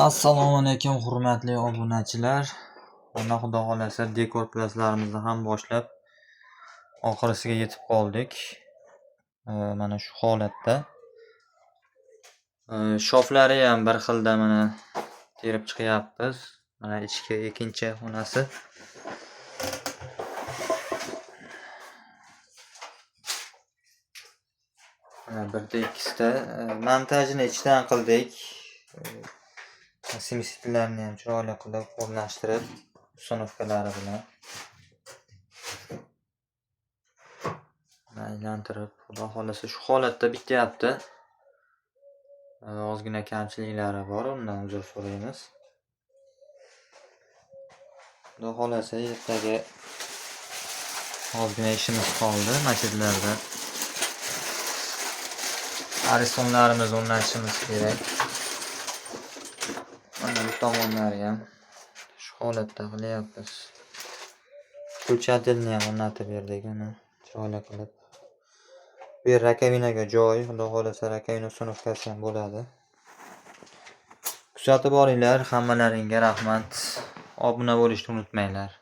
Assalomu alaykum, hurmatli obunachilar. Mana xudo xolasa dekor plaslarimizni ham boshlab oxirisiga yetib qoldik. Mana shu holatda. Shoflari ham bir xilda mana terib chiqyapmiz. Mana ichki ikkinchi xonasi. Mana birda ikkisida montajini ichdan qildik. Simsitlarni ham chiroyli qilib o'rnashtirib, установkalari bilan aylantirib, xudo xolasa shu holatda bityapti. Ozgina kamchiliklari bor, undan uzr so'raymiz. Xudo xolasa ertaga ozgina ishimiz qoldi masjidlarda. Aristonlarimizni o'rnatishimiz kerak. Mana bu tomonlari ham shu holatda qilyapmiz. Включательni ham o'rnatib berdik uni chiroyli qilib. Bu yer rakovinaga joy, xudo xolasa rakovina установкasi ham bo'ladi. Kuzatib boringlar, hammalaringga rahmat. Obuna bo'lishni unutmanglar.